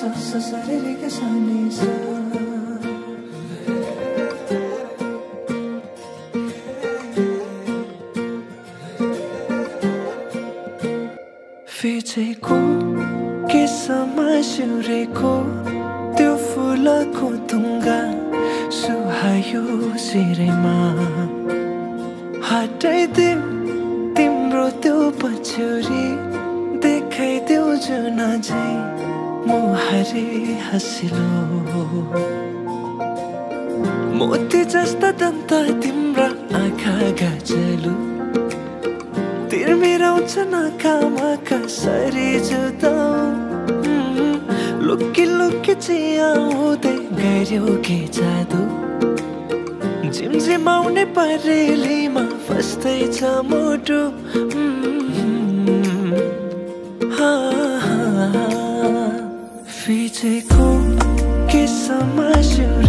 sa sa sa re re ga sa ni sa फिचेको के समासिरेको त्यो फुलको तुङ्गा सुहायो सिरैमा हटाइदेऊ तिम्रो त्यो पछ्यौरी देखाइदेऊ जुन झै मुहारी हँसिलो मोती जस्ता दन्त तिम्रा आँखा गजलु तिर्मिराउँछ नाकामा कसरी जुदाऊ लुकी लुकी चियाउँदै गऱ्यौ के जादु झिमझिमाउने परेलीमा फस्दैछ मुटु फिचेको के समास्यो